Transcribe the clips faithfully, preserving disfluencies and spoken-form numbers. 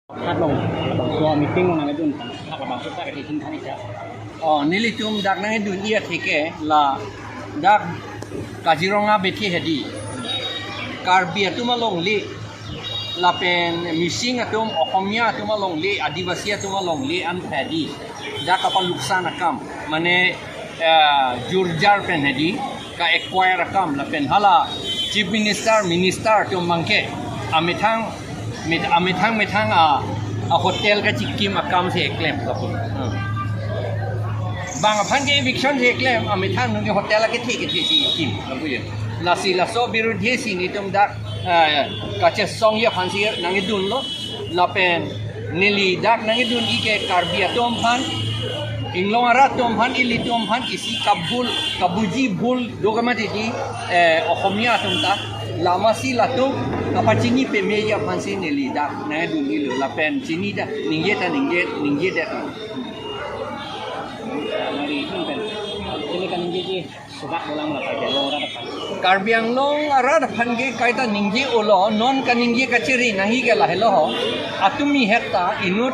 Hat long, so meeting long nangdun, hat labangso ta kethek thang tha. Oh, nelitum dak nangdun-i atheke la dak Kaziranga bethe hedi. Karbi atum alongle, lapen Mising atum, Okhomia atum alongle, Adivasi atum alongle an hedi. Dak kapaluksan akam, mane, eh, jurjar pen hedi, ka-acquire akam, lapen hala Chief Minister, Minister atum abangke amethang, met-, amethang methang a, a hotel kachikim akam si eklem lapu. Hmm. Bang aphan ke eviction si eklem, amethang nung ke hotel akethe kethe si kim lapu ye. Lasi laso birudhe si nelitum dak, eh, kachesongji aphan si nangdunlo. Lapen neli dak nangdun-i ke Karbi atum aphan, inglong arat atum aphan, ilitum aphan isi kabul, kabuji bul do kama titi, eh, Okhomia atum ta, lama si latum kapachini pemeji aphan si neli dak nangdun-ilo, lapen chini ta ningje ta ningje, ningjedet. Nangli pen, chini kaningjeji. Sudak dolang la Karbi Anglong arat aphan. Karbi Anglong arat aphan ke kaita ningje-olo, non kaningje kachiri nangji ke lahelo ho. Atumi heta inut,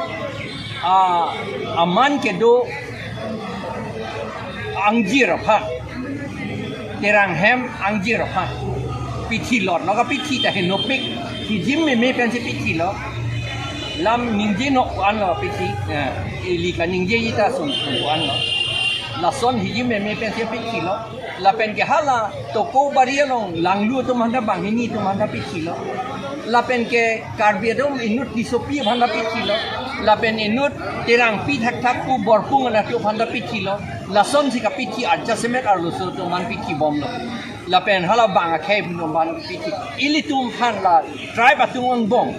a, aman kedo angjir aphan. Terang hem angjir aphan. Pithilotlo, kapithi ta henopik. Hijim meme pensi pithilo. Lam ningje nok anlo pithi. Eh, ili kaningjeji ta sum, sum anlo. Lason hijim meme pensi pithilo. Lapen ke hala toko bari along langlu atum aphan ta banghini atum aphan ta pithilo. Lapen ke Karbi atum inut Tissopi aphan ta pithilo. Lapen inut Terangpi thakthak pu Borpung atum aphan ta pithilo. Lason si kapithi ajasemet arloso atum aphan pithibomlo. Lapen hala bang akhei atum aphan pithi. Ilitum aphan la tribe atum angbong,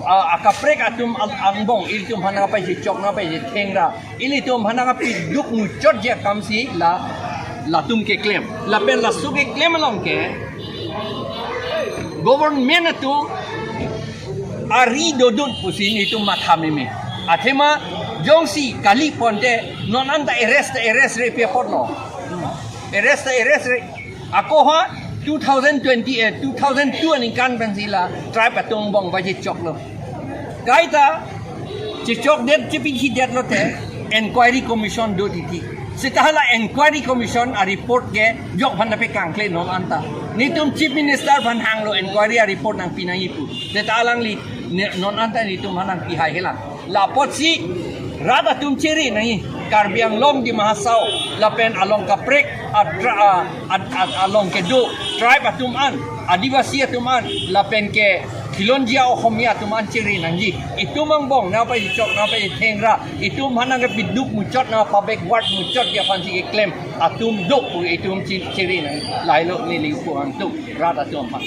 a, akaprek atum ang-, angbong, ilitum aphan nangpaichechok, nangpaichethengra. Ilitum aphan nangpiduk muchotji akam si la, latum keklem. Lapen laso keklem along ke government atum ari dodun pusi nelitum matha meme. Athema jongsi kali ponte non anta arrest, arrest-re pi apotlo. Arrest, arrest-re. Ako ha two thousand twenty, eh, two thousand two aningkan pensi la tribe atum angbong paichechoklo. Kaita chechokdet, chepithidetlo te, inquiry commission do titi. Seta hala inquiry commission a-report ke jok aphan ta pekangkle non anta. Nelitum Chief Minister aphan hanglo inquiry a-report nangpi nangji pu. Seta alangli ne-, non anta nelitum aphan nangpihai helang. La apotsi rat atum chiri nangji, Karbi Anglong, Dima Hasao, lapen along kaprek, a tra-, a, a, a, along kedo tribe atum an, Adivasi atum an, lapen ke Khilonjia Okhomia atum an chiri nangji. Itum angbong nangpaichok, nangpaithengra, itum aphan nangpiduk muchot, nangpa-backward muchotji aphan si keklem atum do pu itum chi-, chiri nang. Lahelo neli pu angtum rat atum aphan.